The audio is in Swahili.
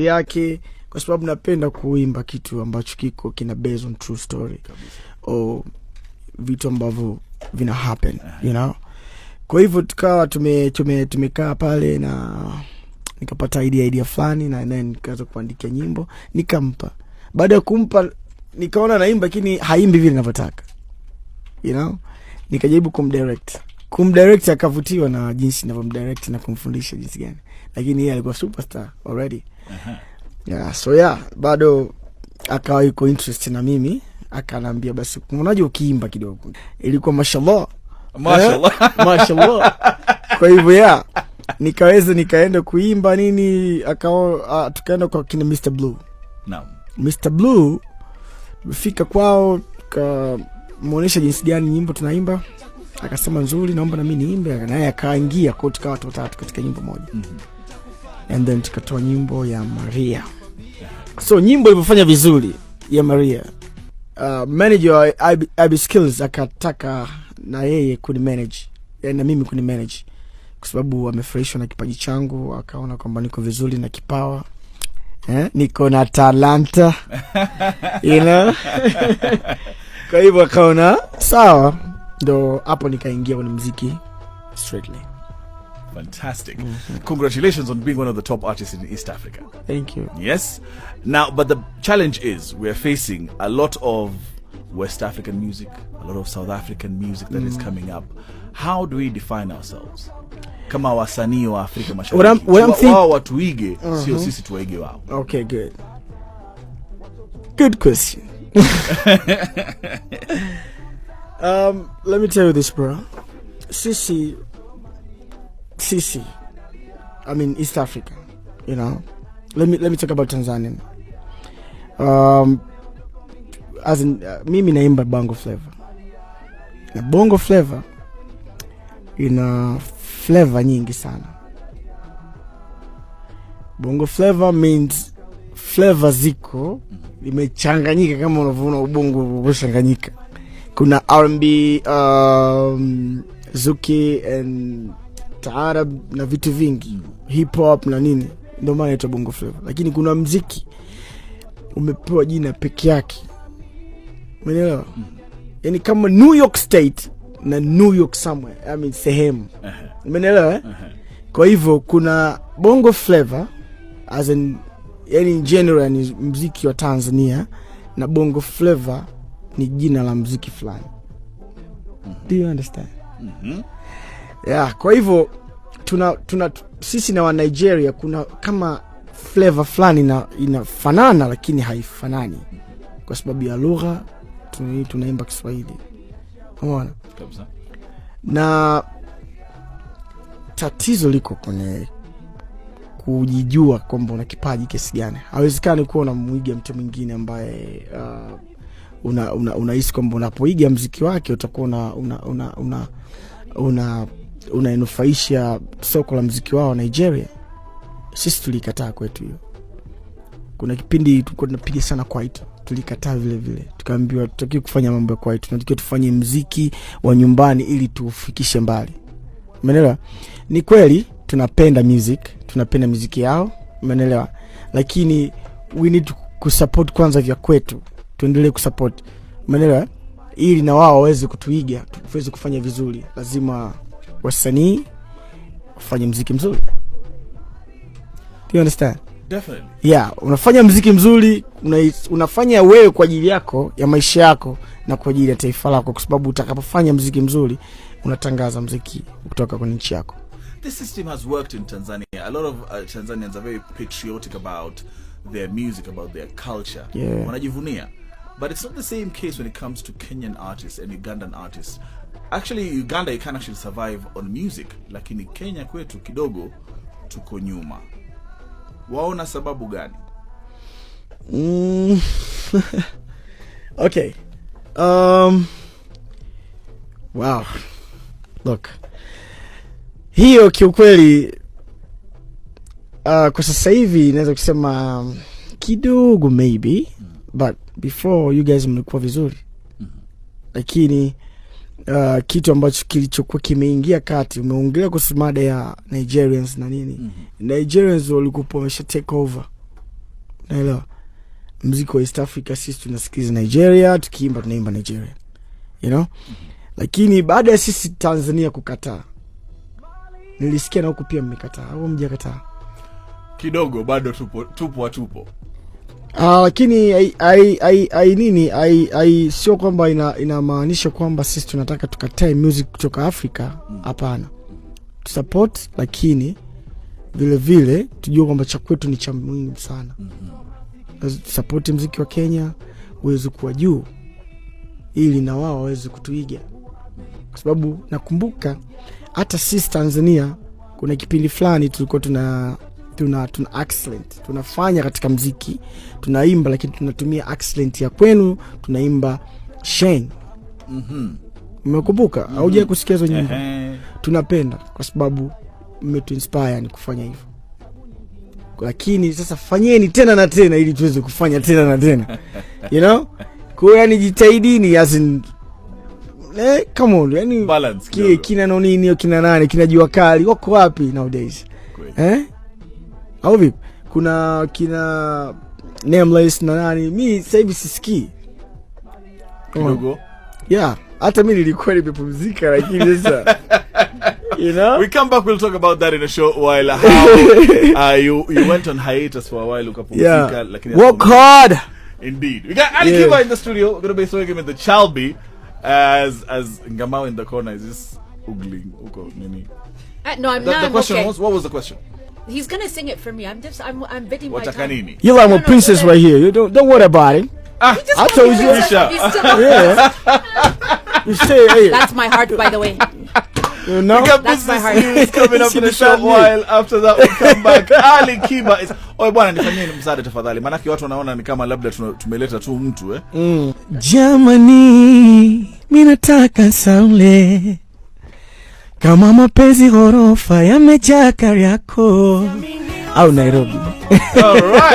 Yake, kwa sababu napenda kuimba kitu ambacho kiko kina based on true story au vitu ambavyo vina happen. Kwa hivyo tukawa tumekaa pale na nikapata idea fulani na then nikaanza kuandikia nyimbo, nikampa. Baada ya kumpa, nikaona naimba lakini haimbi vile ninavyotaka. Nikajaribu kumdirect, akavutiwa na jinsi ninavyomdirect na kumfundisha jinsi gani, lakini yeye alikuwa superstar already. Yeah, so yeah, bado akawa yuko interest na mimi, akanambia, "Basi unaje ukiimba kidogo?" Ilikuwa mashallah. Mashallah. Eh, mashallah. Kwa hivyo yeah, nikaweza nikaenda kuimba nini, akawa tukaenda kwa kina Mr Blue. Mr Blue, tumefika kwao, tukamwonyesha jinsi gani nyimbo tunaimba, akasema, "Nzuri, naomba nami niimbe." Naye akaingia kwao, tukawa watu watatu katika nyimbo moja and then tukatoa nyimbo ya Maria. So nyimbo ilivyofanya vizuri ya Maria, manager wa IB Skills akataka na yeye kuni manage, yani na mimi kuni manage, kwa sababu amefurahishwa na kipaji changu, akaona kwamba niko vizuri na kipawa, eh, niko na talanta. Kwa hivyo akaona sawa, ndo hapo nikaingia kwenye mziki straightly. Fantastic. Congratulations on being one of the top artists in East Africa. Thank you. Yes. Now, but the challenge is we're facing a lot of West African music, a lot of South African music that is coming up. How do we define ourselves kama wasanii wa Afrika Mashariki? What I'm Wao watuige, sio sisi tuwaige wao. Okay, good. Good question. Let me tell you this, bro. Sisi, I mean East Africa. Let me talk about Tanzania. As in, mimi naimba Bongo Flava. Na Bongo Flava ina flavor nyingi sana. Bongo Flava means flavor ziko imechanganyika kama unavyoona ubongo ulivyochanganyikaa. Kuna R&B, zouk and taarab na vitu vingi, hip hop na nini, ndio maana inaitwa Bongo Flava. Lakini kuna mziki umepewa jina peke yake, umeelewa? Yani kama New York State na New York somewhere, I mean sehemu, umeelewa, eh? Kwa hivyo kuna Bongo Flava as in, yani in general ni mziki wa Tanzania na Bongo Flava ni jina la mziki fulani. Do you understand? Yeah, kwa hivyo tuna sisi na wa Nigeria kuna kama flavor fulani inafanana lakini haifanani kwa sababu ya lugha, tunaimba Kiswahili. Umeona? Kabisa. Na tatizo liko kwenye kujijua kwamba una kipaji kiasi gani. Hawezekani kuwa unamwiga mtu mwingine ambaye unahisi kwamba unapoiga mziki wake utakuwa una unainufaisha soko la mziki wao wa Nigeria. Sisi tulikataa kwetu hiyo. Kuna kipindi tulikuwa tunapiga sana kwaito, tulikataa vile vile, tukaambiwa tutakiwa kufanya mambo ya kwaito, tunatakiwa tufanye mziki wa nyumbani ili tuufikishe mbali. Umeelewa? Ni kweli tunapenda music, tunapenda muziki yao, umeelewa? Lakini we need to kusupport kwanza vya kwetu, tuendelee kusupport, umeelewa? Ili na wao waweze kutuiga, tuweze kufanya vizuri, lazima wasanii wafanye mziki mzuri. Do you understand? Definitely. Yeah, unafanya mziki mzuri, unafanya wewe kwa ajili yako ya maisha yako na kwa ajili ya taifa lako, kwa sababu utakapofanya mziki mzuri unatangaza mziki kutoka kwenye nchi yako. This system has worked in Tanzania. A lot of Tanzanians are very patriotic about their music, about their culture. Wanajivunia. But it's not the same case when it comes to Kenyan artists and Ugandan artists. Actually, Uganda, you can actually survive on music, lakini Kenya kwetu kidogo tuko nyuma. Waona sababu gani? Okay. Wow. Look. Hiyo kiukweli, kwa sasa hivi naweza kusema kidogo maybe, but before you guys mlikuwa vizuri, lakini kitu ambacho kilichokuwa kimeingia kati, umeongelea kuhusu mada ya Nigerians na nini. Nigerians walikuwa wamesha take over. Naelewa mziki wa East Africa, sisi tunasikiliza Nigeria, tukiimba tunaimba Nigeria. Lakini baada ya sisi Tanzania kukataa, nilisikia na huku pia mmekataa au mjakataa? Kidogo bado tupo, tupo hatupo. Ah, lakini ai nini ai sio kwamba inamaanisha kwamba sisi tunataka tukatae music kutoka Afrika. Hapana, support, lakini vile vile tujue kwamba cha kwetu ni cha muhimu sana. Support mziki wa Kenya uweze kuwa juu ili na wao waweze kutuiga, kwa sababu nakumbuka hata sisi Tanzania kuna kipindi fulani tulikuwa tuna accent tunafanya katika mziki, tunaimba, lakini tunatumia accent ya kwenu, tunaimba Sheng. Umekumbuka? Haujawahi kusikia hizo nyimbo? Ehe. Tunapenda kwa sababu mmetuinspire ni kufanya hivyo, lakini sasa fanyeni tena na tena ili tuweze kufanya tena na tena. Kwa hiyo yani jitahidini, as in, come on, yani Balance kidogo. Kina nonini, kina nani, kina Jua Kali wako wapi nowadays? Kweli. Eh? Au vipi? Kuna kina Nameless na nani, mi sasa hivi sisikii. Kidogo. Yeah, hata mi nilikuwa nimepumzika, lakini sasa you know? We come back, we'll talk about that in a short while. How you went on hiatus for a while, ukapumzika, lakini Work hard. Indeed. We got Ali Kiba in the studio. We're gonna be throwing him in the Chalby as Ngamau in the corner is just oogling. Uko nini. No, I'm The, not. the I'm question okay. was, what was the question? He's gonna sing it for me. I'm bidding my Wataka time. nini? You like my No, princess no. right here. You don't worry about it. He just I called told me you. princess. Misha. He's still- Yeah. You say, hey, That's my heart, by the way. you know? We got That's my business heart. news coming up in a short while. After that we come back. Ali Kiba is. Oye bwana, nifanyie msaada tafadhali. Maanake watu wanaona ni kama labda tumeleta tu mtu, eh. Jamani, mi nataka saule kama mapenzi ghorofa yamejaa Kariakoo au Nairobi. All right.